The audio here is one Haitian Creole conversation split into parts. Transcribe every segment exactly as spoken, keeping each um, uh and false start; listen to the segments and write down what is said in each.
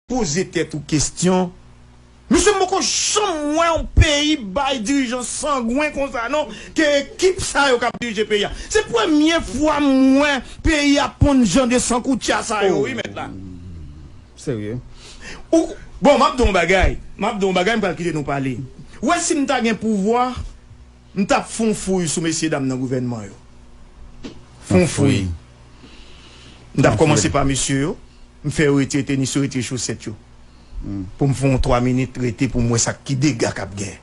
poze tèt ou kesyon. Mesye, m poko janm wè yon peyi bay dirijan sangwen konsa non, ke ekip sa yo k ap dirije peyi a. Se premye fwa m wè peyi a ponn jan de sankoutya sa yo, wi, mèt la. Serye. Ou, bon, m ap di w yon bagay. M ap di w yon bagay, m pral kite nou pale. Ou wè, si m ta gen pouvwa, m t ap fè yon fouy sou mesye dam nan gouvènman yo. Fè yon fouy. M t ap kòmanse pa mesye yo. M fè yo retire tenis yo, retire chosèt yo. Pou m fè yon twa minit rete pou m wè sa ki dega k ap gen.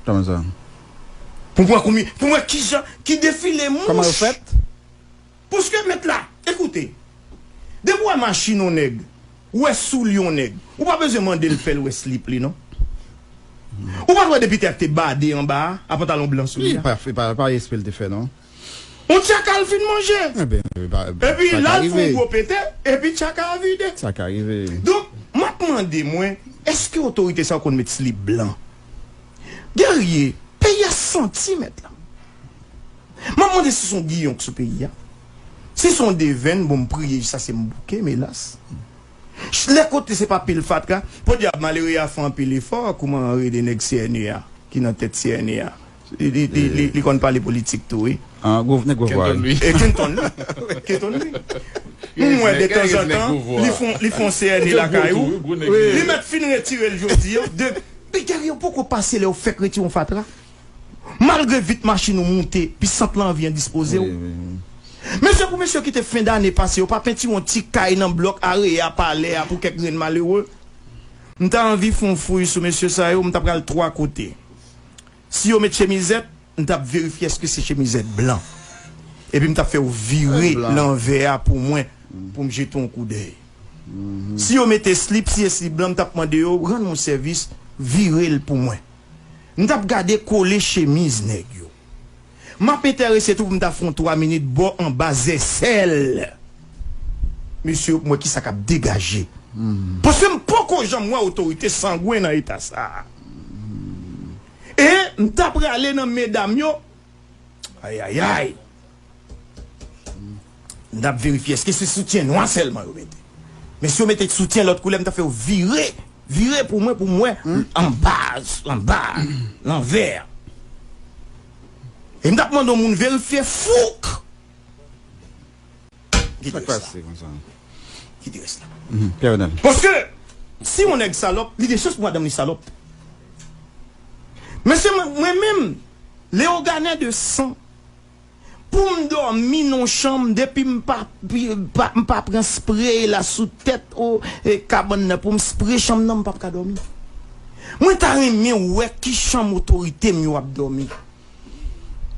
Kòman sa? Pou m wè konbyen, pou m wè kijan, ki defile mouch. Kòman yo fèt? Paske mèt la, ekoute, depi w wè machin yon nèg, ou wè soulye yon nèg, ou pa bezwen mande l fè l wè slip li non. Ou pa t wè depi tè a te bade anba a, a pantalon blan sou li a. Li pa, pa, pa espre l te fè non. Yon tchaka l fin manje. Epi la l fè yon gwo pete, epi tchaka a vide. Sa ka rive. Donk, m ap mande mwen, èske otorite sa yo konn met slip blan? Guerrier, peyi a santi mèt la. M ap mande si se yon giyon k sou peyi a. Si se yon devenn, bon, m priye jiskaske m bouke, m elas. Lè kote se pa pil fatra, podyab malere a fè anpil efò, kouman rele nèg C N E a, ki nan tèt C N E a. Li, li, li, li, li konn pale politik tou, wi. Ah, gwo, nèg gwo vwa. Kenton Louis. E Kenton Louis. Kenton Louis. M wè de tanzantan, li fon, li fon C N E lakay ou. Li mèt fin retire l jodi an. De, Guerrier, ou poko pase lè yo fèk retire yon fatra. Malgre vit machin ou moute, pi sant lan anvi endispoze w. Wi, wi, wi. Mesye, pou mesye ki te fen dane pase, yo pa pentire yon ti kay nan blòk areya palè a pou kèk grenn malere. M ta anvi fè yon fouy sou mesye sa yo, m ta pral twa kote. Si yo met chemizèt, m t ap verifye èske se chemizèt blan. Epi m t ap fè yo vire lanvè a pou mwen, pou m jete yon koudèy. Si yo mete slip, si e slip blan, m t ap mande yo, rann mwen sèvis, vire l pou mwen. M t ap gade kole chemiz nèg yo. M ap enterese tou pou m ta fè yon twa minit bò anba zèsèl mesye yo pou m wè kisa k ap degaje. Paske m poko janm wè otorite sangwen nan eta sa a. E m ta prale nan medam yo. Ayayay. M t ap verifye èske se soutyen nwa sèlman yo mete. Men si yo mete soutyen lòt koulè, m t ap fè yo vire, vire pou mwen, pou m wè anba, anba, lanvè. E m t ap mande yon moun verifye fouk. Sa k pase konsa? Kite rès la. Paske si yon nèg salòp, li gen chans pou madanm li salòp. Mesye, mwen, mwen menm, Leogane de san, pou m dòmi nan yon chanm, depi m pa, pa, m pa pran spray la sou tèt o, e, kabann nan, pou m spray chanm nan, m p ap ka dòmi. Mwen ta renmen wè ki chanm otorite m yo ap dòmi.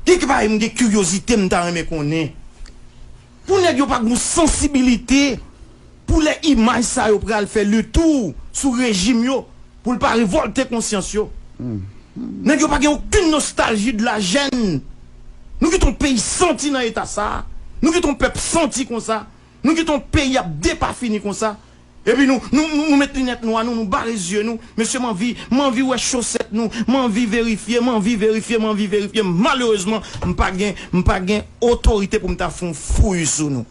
Gen ki bagay m gen kiryozite m ta renmen konnen. Pou nèg yo pa gen yon sansibilite pou lè imaj sa yo pral fè letou sou rejim yo, pou l pa revòlte konsyans yo. Nèg yo pa gen okenn nostalji de la jèn. Nou kite yon peyi santi nan eta sa a. Nou kite yon pèp santi konsa. Nou kite yon peyi ap depafini konsa. Epi nou, nou, nou, nou met linèt nwa nou, nou bare zye nou. Mesye, m anvi, m anvi wè chosèt nou. M anvi verifye, m anvi verifye, m anvi verifye. Malerezman, m pa gen, m pa gen otorite pou m ta fè yon fouy sou nou.